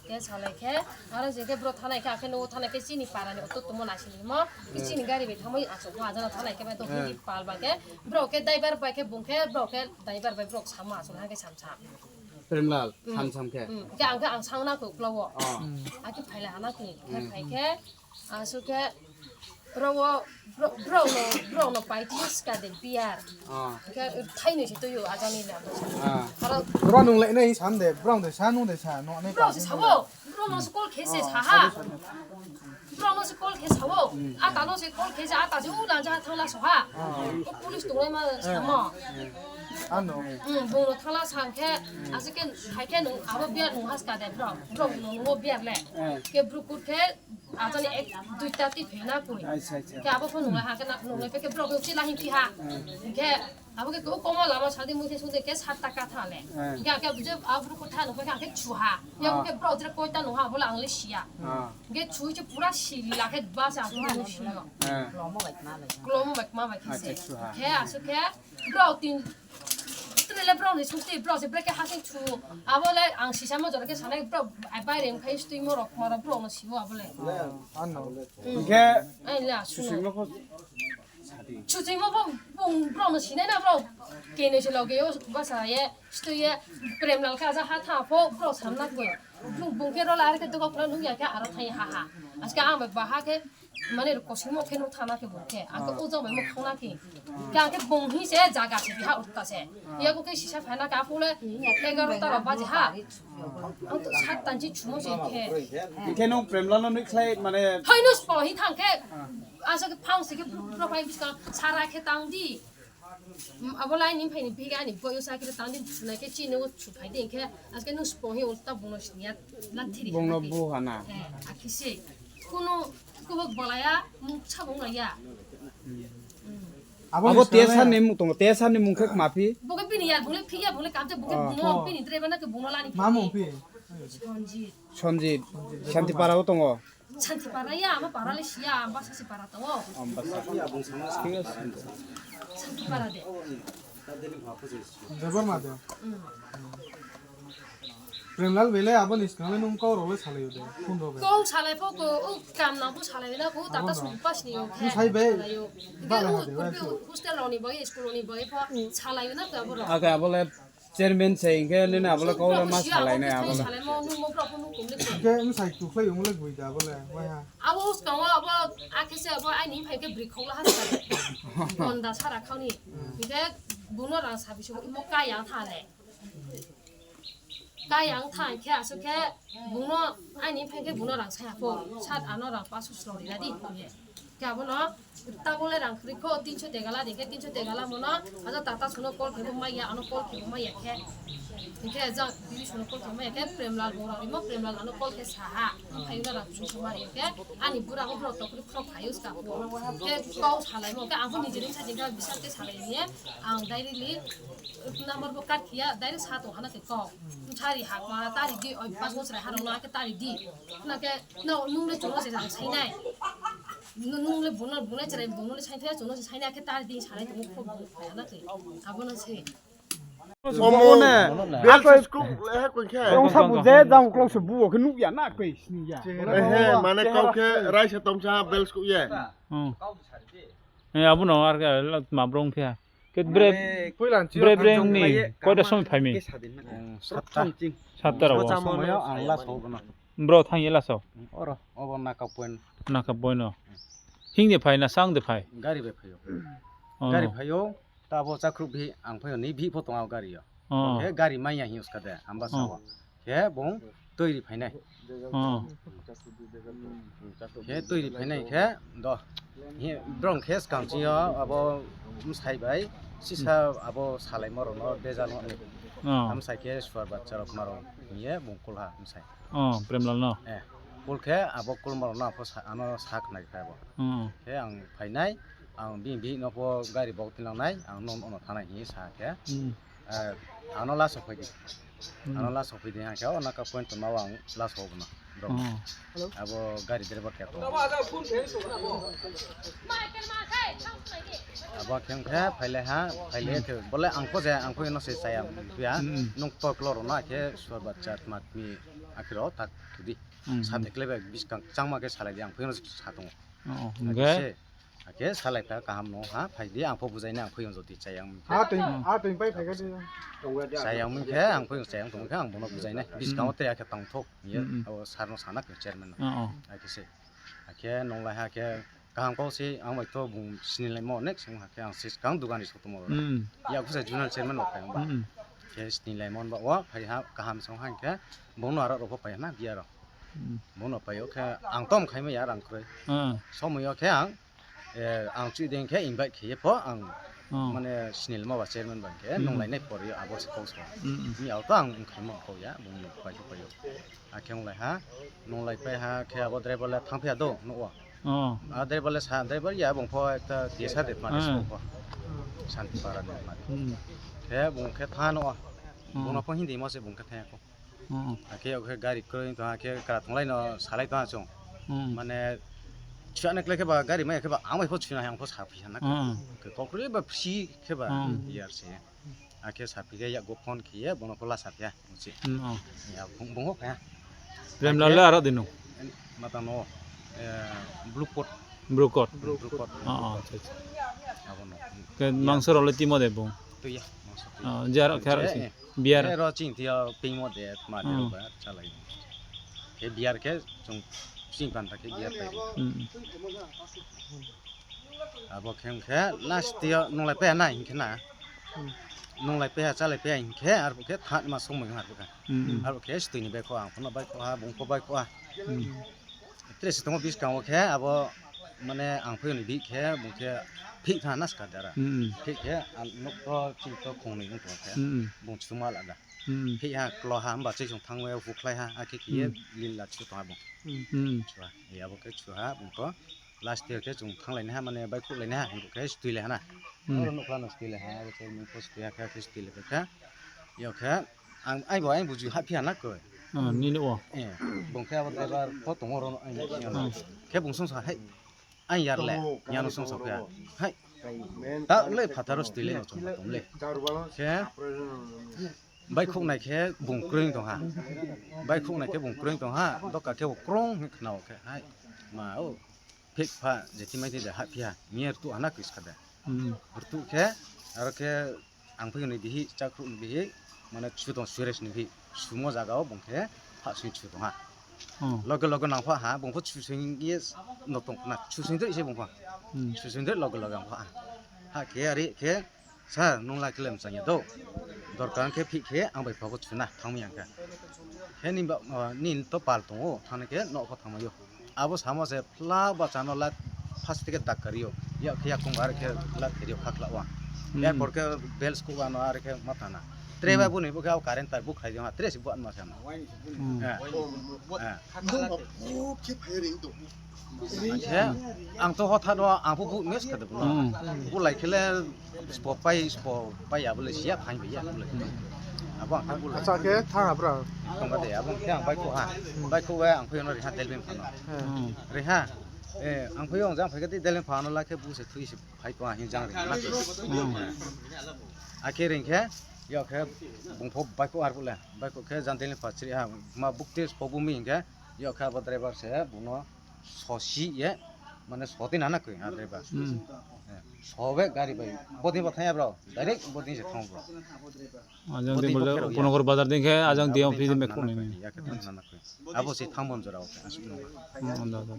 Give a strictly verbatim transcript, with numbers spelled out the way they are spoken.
Khe salai khe, aro je khe bro thanai khe, akhe nugo thanai khe chini para ni auto tomo naising mo, khe chini gari bai thangmai achuk ma ajana thanai khe bai to hindi pal ba khe, bro khe driver bai khe bung khe, bro khe driver bai bro sama achuk ha khe sam sam. Premlal, sam sam khe. Hmm, khe ang khe ang sang na khe ukla o. Ah. Akhe phaila hana khe, khe phai khe, asuk khe, Bro, bro, bro no, bro no paiti ska de biar. Ah. Ke thaini se tuyu ajani le. Ah. Aro bro nung le nei sam de, bro de sa nung de sa no ne bro se sawo, bro no se call khe se sa ha. Bro no se call khe sawo. Ata no se call khe se ata se ulan ja thangla so ha. Ko police tunglai ma samo. Ano. Hmm, bro no thangla sang khe, asike khai khe nung abo biar nung haska de bro. Bro no nung biar le. Ke bro kut khe Ajani ek duita ti phena koi. Acha, acha. Ke abo phone nunglai ha ke na nunglai pe ke bro ke uchi lahin pi ha. Ke abo ke ko komo lama sadi mui ke sunde ke sat taka thale. Ke ke buje abru ko thano ke ke chu ha. Ya ke bro jere koi ta no ha bola angle sia. Ke chu che pura si la ke ba sa ko ha no si no. Klomo bai ma bai. Klomo bai ma bai ke se. Acha, chu ha. Ke asu ke Bro tin trele bro ni sukti bro se breke hasing chu. Abo le ang sisa mo jora ke sanai bro ai bai rem khai stui mo rok maro bro no sibo abo le. Ano. Ke Ai la su. Susing mo ko. Chu chu mo bo bung bro no sinai na bro. Ke ne se loge yo ba sa ye stui ye prem lal ka ja ha tha pho bro sam na ko. Bung bung ke ro la ke to ko phla nu ya ke aro thai ha ha. Aske ang ba ha ke Mane kosing mo khe nuk thana khe bo khe. Ang khe ujang bai mo khangna khe. Khe ang khe bung hi se jaga se biha utta se. Ya ko khe sisa phaina ka phule egarota ba baji ha. Ang to sat tanji chumo se khe. Khe nung Premlal no nuk khlai mane Hai no spo hi thang khe. Asa khe phang se khe bro phai biska sara khe tang di. Abo lai ni phai ni biga ni boyo sa khe tang di chuna khe chini o chu phai di khe. Aske nung spo hi ulta buno sniya la thiri. Bung no bu hana. Eh, akhi se. Kuno kubuk bolaya mung sabung laya. Abo Abo ni T S R ni mung tongo, T S R ni mung khe mapi. Boke bini ya, bole phiya, bole kamte, boke Ah. buno, bini driver na ke buno lani Ma mung phi? Sonjit. Sonjit, Santipara o tongo. Santipara ya, ama para le siya, ama sasi para tongo. Ambasa. Santipara de. Driver ma de. Mm. Premlal bele abo ni swnamwi nung kok rok le salai de, phone rok. Kok salai pho ko, o kam nang pho salai na ko, tata sum pas ni o. Nung sai bai. Salai o. Ba Ike la o, hade, kurbe ba o, hostel rok ni bai, school rok ni bai pho salai na ko abo rok. Ake abo le chairman se, inke nini abo le kok le ma salai na abo le. Salai mo, nung mo bro pho nung kum le ko. Ke nung sai tu khlai yung le gui da abo le, wai ha. Abo skang o abo akhe se abo ai ni phai ke bri khok la ha sa. Gonda sara khao ni. Ike buno rang sabi so mo ka yang tha le. Kaya wng thang khe aswk khe bungno ani phai khe bungno rang saya pho sat ano rang paso srok rina di hwnwi. Khe abono tabole rang kwrwi kho tinso tegala di khe tinso tegala mono ajo tata suno call khe bo maya ano call khe bo maya khe. Hinkhe jang bibi suno call khe maya khe Premlal bo rang rimo Premlal ano call khe saha. Phai no rang kwrwi se mari khe ani bura o bro tokri khro phaio ska pho. Khe kau salai mo khe ang pho nijeri sa jingkha bisal khe salai ni ang directly Number bo kat khiya, direct sa tong hana khe kok. Sari ha ma tari di, oi, pas mo chwrai ha rong na khe tari di. Na khe, no, nung le chwng no se rang sai nai. Nu-, nung le bung no, bung le chwrai, bung no le sai thaya, chwng no se sai nai khe tari di, sanai tong kho bung phai hana khe. Abo no se. Omo ne. Bel se scoop le ha koi khe. Tong sa bu je, jang klong se bu khe nuk ya na koi sini ya. Ehe, mane kau khe rai se tong sa bel scoop ye. Hmm. Eh, abo no ar khe ma brong khe. Ke bre, bre, bre ni koita somoi phaimi? Satta. Satta rao. Satta somoio ang last hogo no. Bro thangye last o? Oro, obo Naka point. Naka point o. Hing de phai na sang de phai? Gari bai phaio. Oh. Gari phaio, ta bo chakruk bhi ang phaio, ni bhi pho tongo gari o. Oh. Ke gari manya hi uska de, amba sao. Khe bung twi ri phainai. Oh. Khe twi ri phainai khe do. He brong khe skang chio abo msai bai sisa abo salai moro no bejal no. Oh. Amsai khe suar bachcha rok maro hiye bung kulha msai. Oh, Premlal no. Eh, kul khe abo kul moro no apho sa-, ano sak nai khe abo. Oh. Khe ang phainai, ang bini bihik no pho gari bok tinang nai, ang no, no thanai hi sa khe. Hmm. Eh, ano last o phaidi. Hmm. Ano last o phaidi hang khe, o Naka point tongma o ang last o bono. rok. Oh. Abo gari driver khe tongo. Abo khe wngkhe phailai ha, phailai khe bole ang pho jaya, ang pho no se chaya, phiya. Hmm. Nwng tok lo rwna khe sorba chat mat mi akhiro tak thudi. Hmm. Sa dekle bai biskang changma khe salai di, ang pho no sa tongo. Oh, hwnkhe? Hakhe se, hakhe salai kha kaham no ha, phai di, ang pho bujai nai, ang pho jodi chayang. Ha, twi, ha, twi pai phai kha di. Chayang mung khe, ang pho chayang tong khe, ang bono bujai nai. Biskango tei akhe tang thok, ye, abo sir no sana khe chairman no. Oh, oh. Hakhe se, hakhe nonglai hakhe kaham kok se, ang bai to bung sini lai mo, next song hakhe ang se kang dugan ni soto mo. Hmm. Ya, khusa junal chairman no phai ba. Hmm. Khe sini lai mon ba, wa, phai ha, kaham song ha khe, bono aro ro pho pai na, biya ro. Hmm. Bono pai o khe, ang tom khai ma ya, rang kroi. Hmm. Somoi o khe ang, Eh, ang chui deng khe invite khe ye pho ang, oh, mane sinil ma ba chairman bang khe, hmm, nung lai nai por yo abo se kok sa. Hmm, hmm. Ni auto ang wng khai ma kok ya, bung ni pai khe pai yo. A khe wng lai ha, nung lai pai ha khe abo driver le thang phia do, no o. Oh. A driver le sa, driver ya bung pho ekta T S R de ma, hmm, de pho. Santi para de ma. Hmm. Khe bung khe tha no o. Hmm. Bung no pho Hindi mo se bung khe tha ya kho. Hmm. Hakhe o khe gari kwrwi tong hakhe kwra thwnglai no salai tong chwng. Hmm. Mane chwna khlai khe ba gari maya khe ba ang bai pho chwna hai ang pho sa phi sana. Hmm. Khe kokrwi ba phi khe ba, hmm, yar se. Hakhe sa phi khe yago phone khe ye bono pho la sa phi ya. Hmm, oh. Ya bung bung kha. Prem hakhe Lal le aro dino. Mata no, eh, Blue Coat. Blue Coat. Blue Coat. Oh, oh, acha, acha. Abo no. Ke, ya, mangso role timo de bung. Tu ya, mangso tu ya. Oh, jaro khe aro, eh, si. Eh. Beer. Eh, ro ching tiya ping mo de ma de, hmm, ba chalai. Ke beer ke chung ching pan ta ke beer ta. Hmm. Abo khe wng khe last tiya nung lai pe na hing khe na. Hmm. Nung lai pe ha, chalai pe ha hing khe, arbo khe tha ma song mai arbo khe. Hmm. Arbo khe stui ni bai kho ang, phono bai kho ha, bung kho bai kho ha. Hmm. Tre si tongo biskango khe abo mane ang phaiyoni bihik khe bung khe phik thang nas ka dara. Hmm. Phik khe ang nukto chingto khongnwi wng tong khe, hmm, bung chuma laga. Hmm. Phik ha klo ha hwnba chwi chwng thangwi hukhlai ha, akhe khiye, hmm, lila chu tong ha bung. Hmm. Chuha, ya bo khe chuha bung to last year khe chwng thang lai ha mane bai khuk lai ha, bung khe stui lai ha na. Hmm. Oro nukla no stui lai ha, abo khe mung post ya khe stui lai kha. Yo khe ang, ai bo, ai buji ha phiya na koi. Ah, nini o. Eh, bung khe abo driver pho tongo oro no, ai no. Hmm. Khe bung song sa hai. Ai yar le, yano song sa phiya. Hai. Ta le phataro stui le no chong tom le. Khe bai khuk nai khe bung kroi tong ha. Bai khuk nai khe bung kroi tong ha. Doka khe bo krong hing khna o khe. Hai. Ma o. Phik pha, jeti mai de ha phiya, miya rtu ana kis kha de. Hmm. Rtu khe, aro khe ang phai ni bihi, chakhru ni bihi, mane chu tong Suresh ni bihi, sumo jaga o bung khe, ha sui chu tong ha. Hmm. Loge loge nang pha ha, bung pho chu sui ye no tong na, chu sui de se bung pha. Hmm. Chu sui de loge loge ang pha ha. Ha khe ari khe, Sir, nung lai khe le mchang ya do. Dorkar khe phik khe ang bai phago chuna thangmi yang kha. He ni ba, ah, ni to pal tongo, thani khe nok pho thangma yo. Abo samo se phla ba chano la first ticket dak kari yo. Ya khe ya kung ar khe la khe yo khakla wa. Hmm. Airport khe bells ko ano ar khe matana. Tre ba, hmm, buni bo khe current tar bu khai yo, tre si bu an ma sama. Hmm. Eh. Eh. Ang khe, ang to hothat no, ang pho bu mes kha de bu no. Hmm. Bu lai khe le spo pai, spo pai ya bu le siya phai ya bu le. Abo ang khe bu lai. Acha khe thang abra. Tong ka de, abo ang khe ang bai kho ha. Hmm. Bai kho wa ang pho no ri ha Delhi phano. Hmm. Ri ha. Eh, ang pho yong jang phai ka de Delhi phano la khe bu se thui se phai ko ha hin jang ri na. Hmm. A khe ring khe, yo khe bung pho bai kho ar bu le. Bai kho khe jan Delhi pha chri ha. Ma buk te spo bu mi hin khe, yo khe abo driver se bu no. Sosi ye, mane soti nana koi, ha, driver. Hmm. Eh, sobe gari bai. Bodin bo thaya bro. Direct bodin se thang bro. Ajang bodin din bole bo khero ya. Upanogor bazar din khe, ajang din office me khone. Ya khe thang nana koi. Abo se thang bon jora o khe, asuk nana. Hmm, anda, anda.